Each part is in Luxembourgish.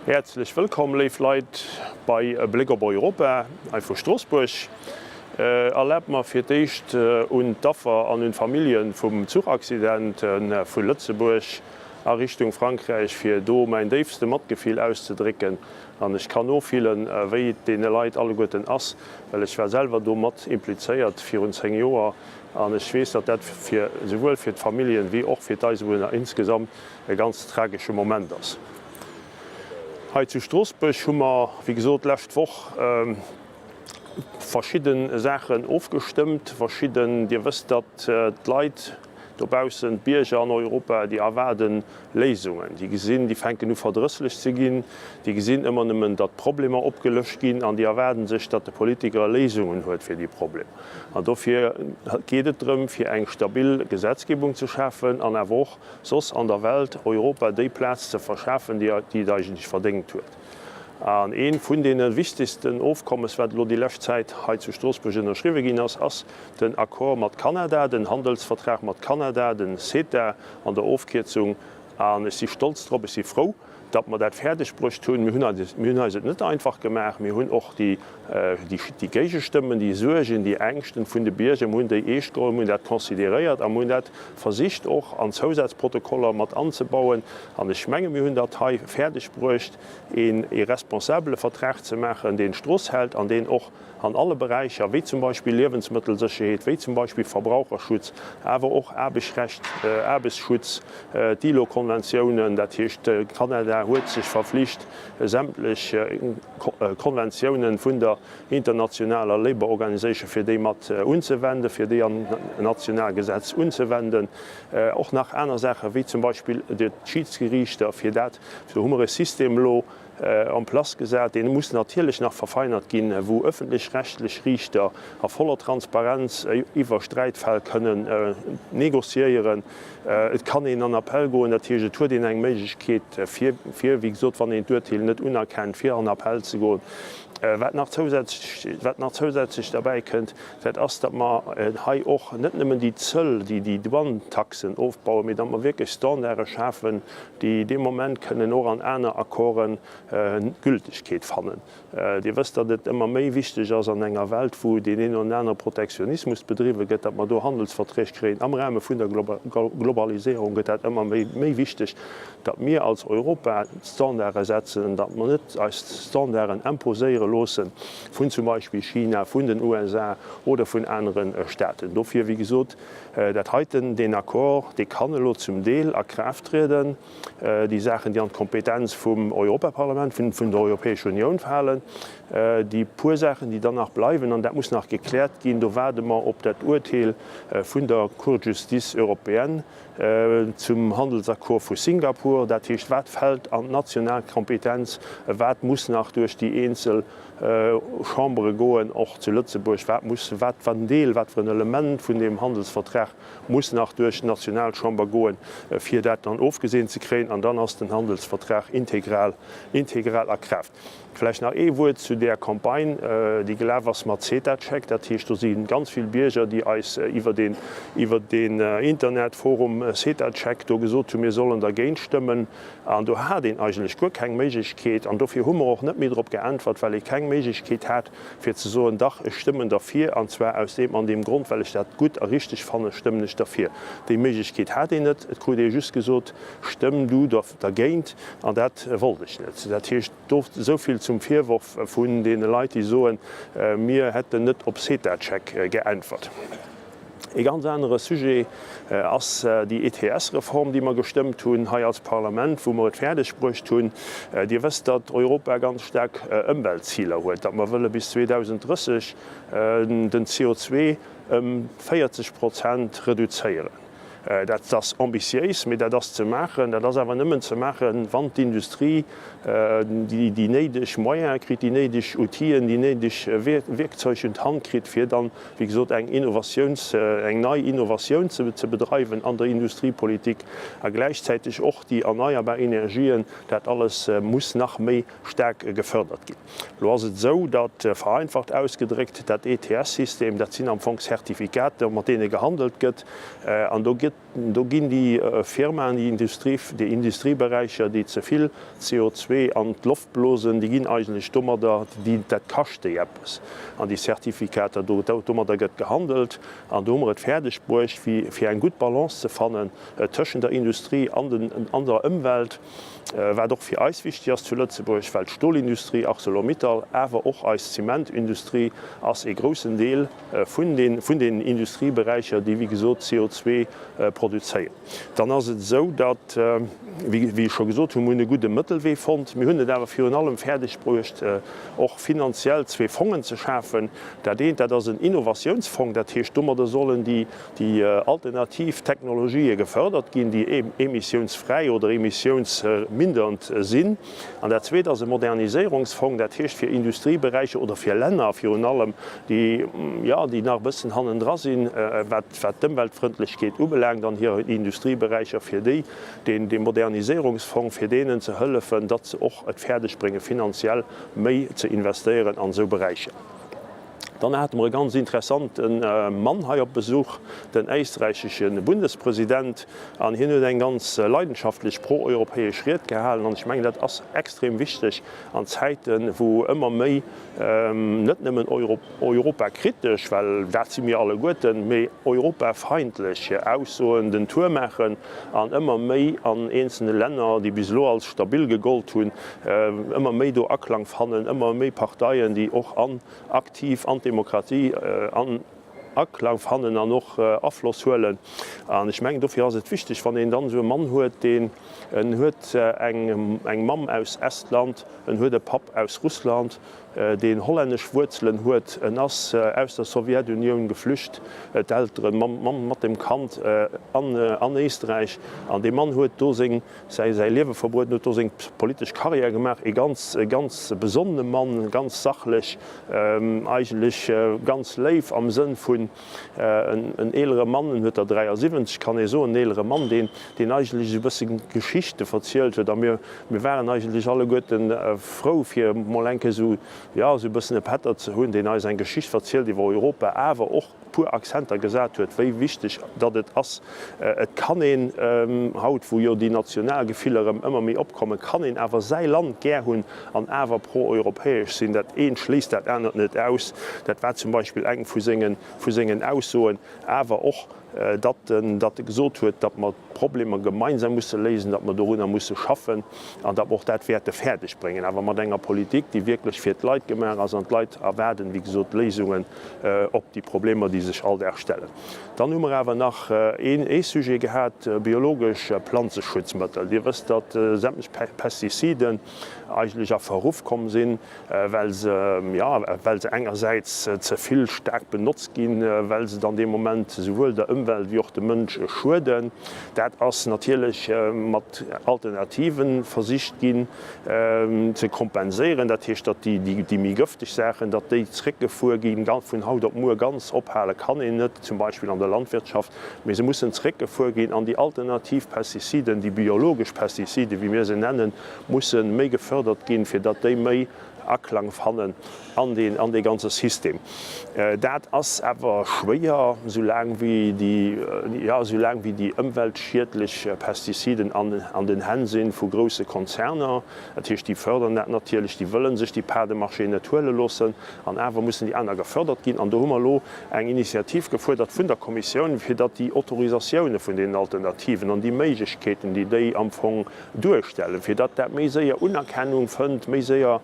Häerzlech wëllkomm, léif Leit, bei E Bléck op Europa hei vu Stroossbuerg. Erlaabt mer fir d'éischt un d'Affer an un d'Famillje vum Zuchaccident vu Lëtzebuerg a Richtung Frankräich, fir do mäin déifste Matgefill auszedrécken. An ech kann nofillen, wéi et deene Leit alleguerten ass, well ech war selwer do mat implizéiert virun 10 Joer. An ech weess, datt dat fir esouwuel fir d'Familljen wéi och fir d'Eisebunner insgesamt e ganz tragesche Moment ass. Hei zu Stroossbuerg hu mer, wéi gesot, d'lescht Woch verschidde Saachen ofgestëmmt, verschidden, Dir wësst, datt d'Leit dobaussen, d'Bierger an Europa, déi erwaarde Léisungen. Déi gesinn, déi fänken u verdrësslech ze ginn, déi gesinn ëmmer nëmmen, datt d'Problemer opgelëscht ginn an déi erwaarde sech, datt de Politiker Léisungen huet fir déi Problemer. An dofir geet et drëm, fir eng stabil Gesetzgebung ze schafen an awer och soss an der Welt Europa déi Plaz ze verschafen, déi et eigentlech verdéngt huet. An ee vun deene wichtegsten Ofkommes, wat elo déi lescht Zäit hei zu Stroossbuerg ënnerschriwwe ginn ass, ass den Accord mat Kanada, den Handelsvertrag mat Kanada, den CETA an der Ofkierzung. An ech si stolz drop, ech si frou, datt mer dat fäerdeg bruecht hunn. Mir hunn eis, mir hunn eis et net einfach gemaach. Mir hunn och déi, déi Géigestëmmen, déi Suergen, déi Ängschten vun de Bierger, mir hunn déi eescht geholl, mir hunn dat consideréiert a mir hunn dat versicht och an Zousazprotokoller mat anzebauen. An ech menge mir hunn dat hei fäerdeg bruecht, een ee responsabele Vertrag ze maachen, deen d'Strooss hält an deen och an alle Beräicher, wéi zum Beispill Liewensmëttelsécherheet, wéi zum Beispill Verbraucherschutz, awer och Aarbechtsrecht, Aarbechtsschutz, d'ILO-Konventiounen, dat heescht Kanada huet sech verflicht, sämtlech Konventiounen vun der internationaler Labour Organization, fir déi mat unzewenden, fir déi an national Gesetz unzewenden, och nach aner Saachen, wéi zum Beispill d'Schiedsgeriichter, fir dat, do hu mer e System elo, en place gesat. Dee muss natierlech nach verfeinert ginn, wou öffentlech-rechtlech Riichter a voller Transparenz iwwer Sträitfäll kënnen négociéieren. Et kann een an Appell goen, dat heescht, et huet een eng Méiglechkeet, fir, fir, wéi gesot, wann een d'Urteel net unerkennt, fir an Appell ze goen. Wat nach zousätzlech, wat nach zousätzlech derbäi kënnt, dat ass, datt mer hei och net nëmmen déi Zöll, déi, déi Douane-Taxen ofbauen, mee datt mer wierklech Standarde schafen, déi dee Moment kënnen och an aner Accorden Gültegkeet fannen. Dir wësst, datt et ëmmer méi wichteg ass an enger Welt, wou deen een oder anere Protektionismus bedriwwe gëtt, datt mer do Handelsverträg kréien. Am Rahme vun der Globaliséierung gëtt dat ëmmer méi wichteg, datt mir als Europa Standarde setzen, datt mer net eis Standarden imposéiere loosse vun zum Beispill China, vun den USA oder vun anere Staaten. Dofir, wéi gesot, Dat heiten, deen Accord, dee kann elo zum Deel a Kraaft trieden. Déi Saachen, déi an d'Kompetenz vum Europaparlament, vun der Europäescher Unioun falen, déi puer Saachen, déi dann nach bleiwen, an dat muss nach gekläert ginn, do waarde mer op dat Uerteel vun der Cour de justice européenne zum Handelsaccord vu Singapur. Dat heescht, wat fält an d'national Kompetenz, wat muss nach duerch déi eenzel Chambere goen, och zu Lëtzebuerg, wat muss, wat fir en Deel, wat fir en Element vun deem Handelsvertrag muss nach duerch d'Nationalchamber goen, fir dat dann ofgeseent ze kréien, an dann ass den Handelsvertrag integral, integral a Kraaft. Vläicht nach ee Wuert zu där Campagne, déi gelaf ass mat CETA-Check. Dat heescht, do si ganz vill Bierger, déi eis iwwer deen, iwwer deen Internetforum CETA-Check do gesot hunn, mir sollen dergéint stëmmen. An do hat een eigentlech guer keng Méiglechkeet, an dofir hu mer och net méi drop geäntwert, well ee keng Méiglechkeet hat, fir ze soen, Dach, ech stëmmen derfir, an zwar aus deem an deem Grond, well ech dat gutt a richteg fannen, stëmmen ech derfir. Déi Méiglechkeet hat een net. Et krut ee just gesot, Stëmm du dergéint, an dat wollt ech net. Dat heescht, do esou vill zum Virworf vun deene Leit, déi soen, mir hätten net op CETA-Check geäntwert. Ee ganz anere Sujet ass déi ETS-Reform, déi mer gestëmmt hunn hei als Parlament, wou mer et fäerdeg bruecht hunn, Dir wësst, datt Europa ganz staark Ëmweltziler huet, datt mer wëlle bis 2030 den CO2 ëm 40 Prozent reduzéieren. Dat ass ambitiéis, mee dat ass ze maachen. Dat ass awer nëmmen ze maachen, wann d'Industrie déi néideg Moyene kritt, déi néideg Outiller, déi néideg Wierkzeug un d'Hand kritt, fir dann, wéi gesot, eng Innovatiouns, eng nei Innovatioun ze bedreiwen an der Industriepolitik a gläichzäiteg och déi erneierbar Energien. Dat alles muss nach méi staark gefördert ginn. Elo ass et esou, datt, vereinfacht ausgedréckt, dat ETS-System, dat sinn am Fong Zertifikater, mat deene gehandelt gëtt, an do gëtt. do ginn déi Firmaen, déi Industrie, déi Industrieberäicher, déi ze vill CO2 an d'Loft blosen, déi ginn eigentlech domadder, déi, dat kascht déi eppes. An déi Zertifikater, do, domadder gëtt gehandelt. An do hu mer et fäerdeg bruecht, fir eng gutt Balance ze fannen tëschent der Industrie an den, an der Ëmwelt. Wat och fir eis wichtig ass zu Lëtzebuerg, well d'Stolindustrie, Arcelor-Mittal, awer och eis Zementindustrie ass ee groussen Deel vun den, vun den Industrieberäicher, déi wéi gesot CO2 produzéieren. Dann ass et esou, datt, wéi ech scho gesot hunn, mir hunn e gudde Mëttelwee fonnt. Mir hunn et awer virun allem fäerdeg bruecht, och finanziell zwee Fongen ze schafen. Dat eent, dat ass en Innovatiounsfong, dat heescht, domadder sollen déi déi alternativ Technologië gefërdert ginn, déi emissiounsfräi oder emissiounsmindernd sinn. An dat Zweet ass e Moderniséierungsfong, dat heescht fir Industrieberäicher oder fir Länner virun allem, déi, jo, déi nach e bëssen hannendra sinn, wat, wat d'Ëmweltfrëndlechkeet ubelaangt an hire Industrieberäicher, fir déi deen, dee Moderniséierungsfong, fir deenen ze hëllefen, datt se och et fäerdeg bréngen, finanziell méi ze investéieren an esou Beräicher. Dann hate mer e ganz interessante Mann hei op Besuch, den éisträichesche Bundespresident, an hien huet eng ganz leidenschaftlech pro-europäesch Ried gehalen. An ech mengen, dat ass extrem wichteg an Zäiten, wou ëmmer méi net nëmmen europakritesch, well dat si mir alleguerten, mee europafeindlech Aussoen den Tour maachen an ëmmer méi an eenzelne Länner, déi bis elo als stabil gegollt hunn, ëmmer méi do Aklang fannen, ëmmer méi Parteien, déi och an aktiv an d'Demokratie an Aklang fannen an och Afloss huelen. An ech mengen, dofir ass et wichteg, wann een dann esou e Mann huet, deen, en huet eng eng Mamm aus Estland, en huet e Papp aus Russland, deen hollännesch Wuerzelen huet, en ass aus der Sowjetunioun geflücht, d'Elteren, Mamm mat dem Kand an an Éisträich, an dee Mann huet do seng säi säi Liewe verbruet, en huet do seng politesch Karriär gemaach, e ganz e ganz besonnene Mann, ganz sachlech, eigentlech ganz léif am Sënn vun en en eelere Mann, en huet der 73, kann ee soen, en eelere Mann, deen deen eigentlech esou e bësse Geschichte verzielt huet a mir mir waren eigentlech alleguerten frou fir mol eng Kéier esou, jo, esou e bëssen e Pätter ze hunn, deen eis eng Geschicht verzielt iwwer Europa, awer och puer Akzenter gesat huet, wéi wichteg datt et ass. Et kann een haut, wou jo déi national Gefiller erëm ëmmer méi opkommen, kann een awer säi Land gär hunn an awer pro-europäesch sinn. Dat eent schléisst dat anert net aus. Dat war zum Beispill eng vu sengen, vu sengen Aussoen. Awer och, datt en, datt e gesot huet, datt mer d'Problemer gemeinsam musse léisen, datt mer dorunner musse schaffen an datt mer och dat wäerte fäerdeg bréngen, awer mat enger Politik, déi wierklech fir d'Leit gemaach ass. An d'Leit erwaarden, wéi gesot, Léisungen op déi Problemer, déi sech all Dag stellen. Dann hu mer awer nach een ee Sujet gehat, biologesch Planzeschutzmëttel. Dir wësst, datt sämtlech Pestiziden eigentlech a Verruff komm sinn, well se, jo, well se engersäits ze vill staark benotzt ginn, well se dann dee Moment souwuel der Ëmwelt wéi och dem Mënsch schueden. Dat ass natierlech mat Alternative versicht ginn ze kompenséieren, dat heescht, datt déi méi gëfteg Saachen, datt déi zréckgefuer ginn. Vun haut op muer ganz ophale kann een net, zum Beispill an der Landwirtschaft, mee se mussen zréckgefuer ginn an déi alternativ Pestiziden, déi biologesch Pestiziden, wéi mir se nennen, musse méi gefördert ginn, fir datt déi méi Aklang fannen an deen, an dee ganze System. Dat ass awer schwéier, soulaang wéi déi, jo, soulaang wéi déi ëmweltschiedlech Pestiziden an, an den Hänn si vu grousse Konzerner. Dat heescht, déi fördern dat natierlech, déi wëlle sech déi Part de marché net huele loossen. An awer mussen déi aner gefördert ginn. An do hu mer elo eng Initiativ gefuerdert vun der Kommissioun, fir datt déi Autorisatioune vun deenen Alternativen an déi Méiglechkeeten, déi déi am Fong duerstellen, fir datt dat méi séier Unerkennung fënnt, méi séier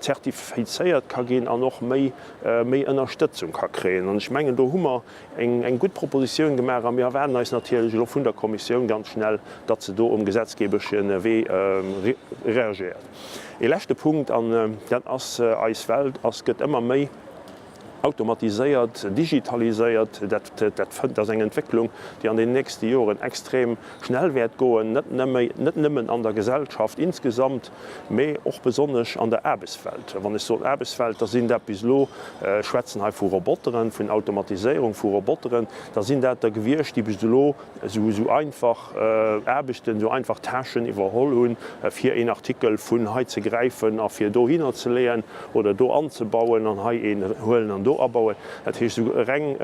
zertifizéiert ka ginn an och méi méi Ënnerstëtzung ka kréien. An ech mengen, do hu mer eng eng gutt Propositioun gemaach a mir erwaarden eis natierlech elo vun der Kommissioun ganz schnell, datt se do um gesetzgeberesche Wee reagéiert. Ee leschte Punkt, an dat ass, Eis Welt ass, gëtt ëmmer méi automatiséiert, digitaliséiert. Dat, dat fënnt, ass eng Entwécklung, déi an den nächste Joren extrem schnell wäert goen, net nëmme, net nëmmen an der Gesellschaft insgesamt, mee och besonnesch an der Aarbechtswelt. Wann ech soen Aarbechtswelt, da sinn dat bis elo, ech schwätzen hei vu Roboteren, vun Automatiséierung vu Roboteren, da sinn dat der gewiescht, déi bis elo esou, esou einfach Aarbechten, esou einfach Tâchen iwwerholl hunn, fir een Artikel vun hei ze gräifen a fir dohinner ze leeën oder do anzebauen an hei een huelen an do. do abauen. Dat heescht esou reng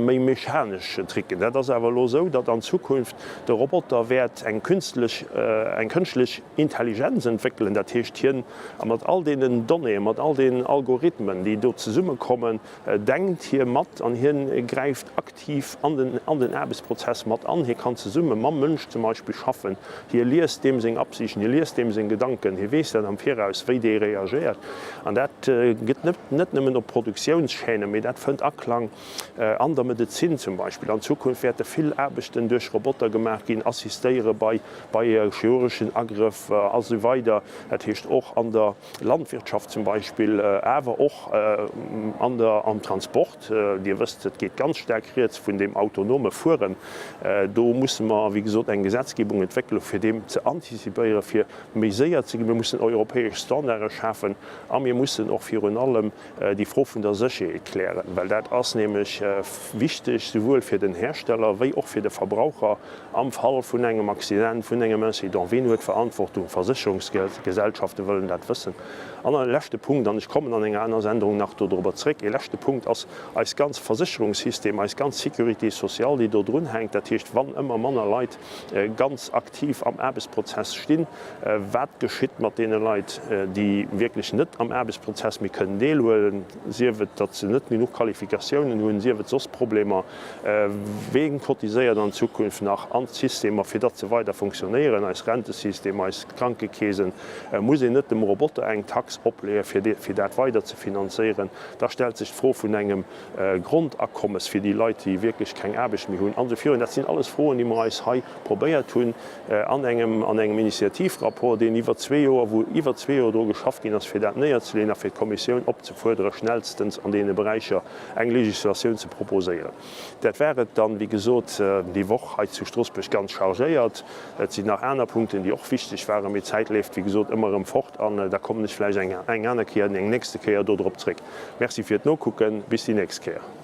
méi mechanesch Tricken. Dat ass awer elo esou, datt an Zukunft de Roboter wäert eng künstlech, eng kënschtlech Intelligenz entwéckelen. Dat heescht hien, a mat all deenen Donnéeën, mat all deenen Algorithmen, déi do zesummekommen, denkt hie mat an hien gräift aktiv an den an den Aarbechtsprozess mat an. Hie kann zesumme mam Mënsch zum Beispill schaffen. Hie liest deem seng Absichten, hie liest deem seng Gedanken, hie weess dat am Viraus, wéi dee reagéiert. An dat gëtt net net nëmmen op Produktiounschaînen, mee dat fënnt Aklang an der Medezin zum Beispill. An Zukunft wäerte vill Aarbechten duerch Roboter gemaach ginn, assistéiere bei bei chirurgeschen Agrëff a sou weider. Dat heescht och an der Landwirtschaft zum Beispill, awer och an der, am Transport. Dir wësst, et geet ganz staark rieds vun deem autonome Fueren. Do musse mer, wéi gesot, eng Gesetzgebung entwéckelen, fir deem ze antizipéieren, fir méi séier ze ginn. Mir mussen europäesch Standarde schafen a mir mussen och virun allem déi Fro vun der Sécherheet klären, well dat ass nämlech wichteg, souwuel fir den Hersteller wéi och fir de Verbraucher. Am Fall vun engem Accident, vun engem Incident, ween huet d'Verantwortung? D'Versécherungsgesellschafte wëllen dat wëssen. An e leschte Punkt, an ech kommen an enger aner Sendung nach dodrobber zréck, e leschte Punkt ass eis ganz Versécherungssystem, eis ganz Sécurité sociale, déi do drunhänkt. Dat heescht, wann ëmmer manner Leit ganz aktiv am Aarbechtsprozess stinn, wat geschitt mat deene Leit, déi wierklech net am Aarbechtsprozess méi kënnen deelhuelen, sief et, datt se net genuch Qualifikatiounen hunn, sief et soss Problemer? Ween cotiséiert an Zukunft nach an d'Systemer, fir datt se weider funktionéieren, eis Rentesystem, eis Krankekeesen? Muss een net dem Roboter eng Tax opleeën, fir dat weider ze finanzéieren? Da stellt sech d'Fro vun engem Grondakommes fir déi Leit, déi wierklech keng Aarbecht méi hunn, an esou virun. Dat sinn alles Froen, déi mer eis hei probéiert hunn an engem an engem Initiativrapport, deen iwwer zwee Joer, wou iwwer zwee Joer dru geschafft ginn ass, fir dat néierzeleeën a fir d'Kommissioun opzefuerderen, schnellstens an deene Beräicher eng Législatioun ze proposéieren. Dat war et dann, wéi gesot, déi Woch hei zu Stroossbuerg ganz chargéiert. Et sinn nach aner Punkten, déi och wichteg waren, mee d'Zäit leeft, wéi gesot, ëmmer erëm fort an da kommen ech vläicht eng aner Kéier, eng nächste Kéier do drop zréck. Merci fir d'Nokucken. Bis déi nächst Kéier.